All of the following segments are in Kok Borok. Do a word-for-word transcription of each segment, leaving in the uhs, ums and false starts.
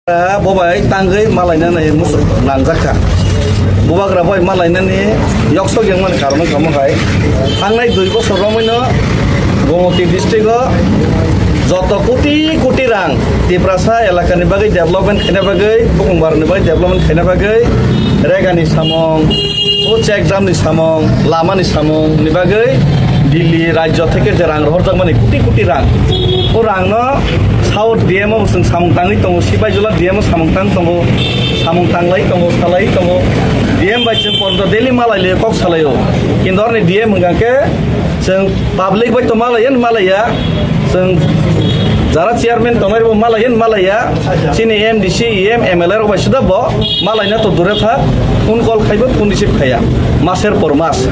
Bo bai tangwi malainani muchung nangjak kha. Bubagra bai malainani yoksok yangmani karon wngkha omo hai. Thangnai dui bosor romwino Gomoti district o joto koti koti rang Tiprasa elakani bagwi development khaina bagwi, bukung barani bagwi development khaina bagwi, regani samung, o check dam ni samung, lama ni samung ni bagwi Delhi rajyo theke je rang rohorjakmani koti koti rang. O rang no South D M o chwng samung tangwi tongo, Sipaijala D M o samung tang tongo, samung tanglai tongo, salai tongo. D M bai chwng pordo daily malai le kok salaio. Kintu orni D M hwnkha khe chwng public bai to malaiya, malaiya. Chwng jara chairman tongnai bo malaiya, malaiya. Chini M D C, E M, M L A rok bai suda bo malaina to dure tha. Phone call khaibo, phone receive khaiya. Maser por mas.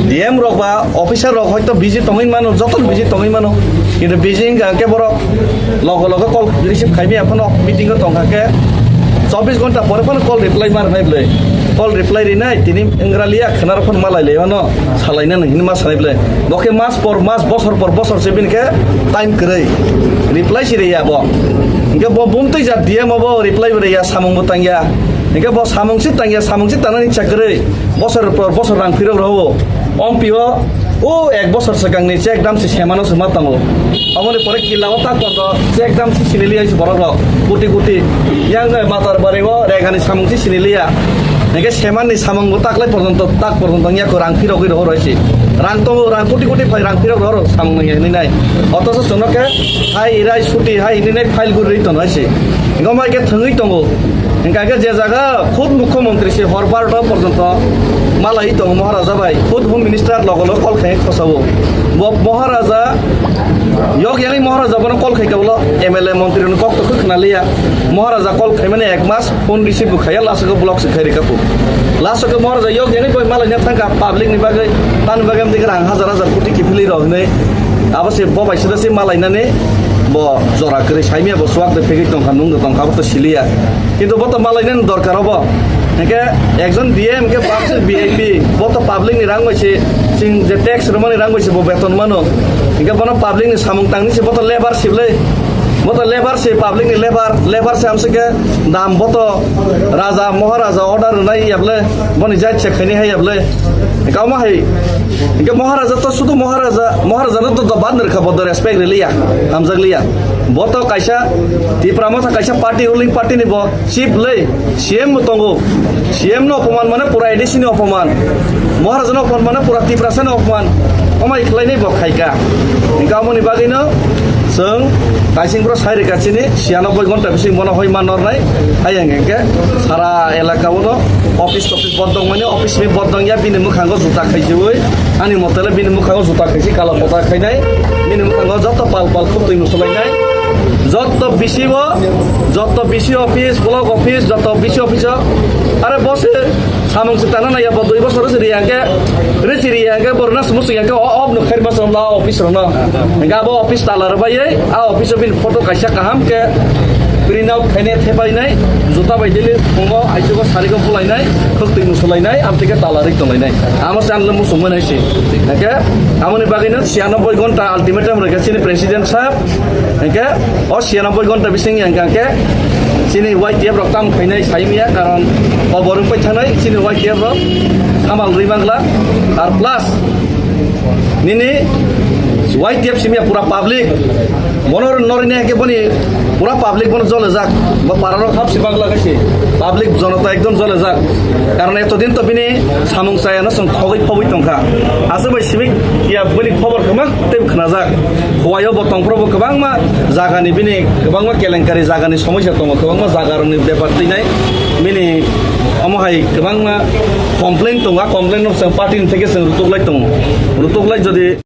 D M rok ba officer rok hoito busy tongwi mano, joto busy tongwi mano. Kintu busy wngkha khe borok logo logo call receive khaimaya phano meeting o tongkha khe chobbish ghonta pore phano call reply ma rwnai bwle. Call reply rinai tini wngwraliya khwnarok phano malai lai mano, salaina nang hini ma sanai bwle. Bo khe mas por mas, bosor por bosor se bini khe time kwrwi. Reply si riya bo. Hingke bo bumtwi ja D M o bo reply bo riya, samung bo tangya. Hingke bo samung si tangya, samung si tangnani cha kwrwi. Bosor por bosor rang phirok rwo. Ompi o, o ek bosor swkangni check dam se semano se ma tongo. Omoni pore killa o tak koto check dam se siniliya se borok rok. Kuti kuti. Yang, eh, Matar Bari o regani samung se siniliya. Hingke semanni samung bo taklai porjonto, tak porjonto wngya ko rang phirogwi rohor hai se. Rang tongo, rang kuti kuti phai rang phirok rohor samung nangya hinwi nai. Otoso chwngno khe hai irai suti hai hinwi nai file guri rwi tono hai se. Hingke omai khe thwngwi tongo. Hingka khe je jaga khud mukhyamantri se hor barota porjonto malai tongo Maharaja bai. Khud Home Minister logo logo call khai khosao. Bo Maharaja yok yangwi Maharaja bono call khai tablo M L A mantri rokni kok to khna liya. Maharaja call khaimani ek mas phone receive bo khaiya, last o block se khai rikha phu. Last o Maharaja yok yangwi boi malai na thangkha public ni bagwi, tani bagwi amtwi rang hajar hajar koti kiphilwi rok hinwi. Abo se bo bai sida se malainani bo jora kwrwi saimya bo swak de phegwi tongkha, nung de tongkha, abo to siliya. Kintu bo to malainani dorkar obo. Hingke ekjon D M hingke bapse V I P, bo to public ni rang bai se, chwng je tax rwmani rang bai se bo beton mano. Hingke bono public ni samung tangni se bo to lebar siblai. Bo to lebar se public ni lebar, lebar se amse ke dam bo to raja, maharaja order rwnai yable, boni jai check khaini hai yable. Hingke omo hai, hingke maharaja to sudu maharaja, maharaja no to, to ban rwkha bo to respect riliya, hamjak liya. Bo to kaisa Tipra Motha kaisa party, ruling party ni bo chief lei, C M bo tongo. C M no opoman mane pura A D C ni opoman. Maharaja no opoman mane pura Tiprasa ni opoman. Omai khlai nai bo khaika. Hingke amoni bagwi no chwng kaising bro sai rika chini, siyanoboi gonta bising bono hoi man nornai. Hai hingke sara elaka o no office topice bodong mani, office ni bodong ya bini mwkhango juta khaijiwi. Ani motele bini mwkhango juta khaisi, kala pota khainai. Bini mwkhango joto pal pal khutui musulainai. Joto B C o, joto B C office, block office, joto B C office o. Are bo se samung se tana naya bo dui bosor se riya ke, risi riya ke, borna sumu se ke, o, o, no khair masam la office rona. Ga bo office tala rbai, a office o bini photo kaisa kaham ke print out khaine thepai nai, juta bai dili, pungo, aichugo, sarigo bulai nai, khutui musulainai, amtike tala rik tonglainai. Amo se anle musung manai se. Hingke, amoni bagwi no siyanoboi gonta ultimatum rwkha chini president sahab. Hingke, o siyanoboi gonta bising yang kangke, chini Y T F rok tam khainai saimiya, karon o borok pai thanai, chini Y T F rok samal rwi mangla. Ar plus, nini Y T F simiya pura public. Bono nori ne ke boni pura public bono jole jak. Bo para rok hap si bagla kaisi. Public jonota ekdom jole jak. Karon eto din to bini samung chaya no song khogoi phoboi tongkha. Asa bai sibik ya boni khobor kwbang tei khna jak. Khowai o bo tongphro bo kwbangma jaga ni bini kwbangma kelenkari jaga ni somosya tongo, kwbangma jaga rok ni bepar twi nai. Bini omo hai kwbangma complain tongo, a complain no chwng party ni theke chwng rutuk lai tongo. Rutuk lai jodi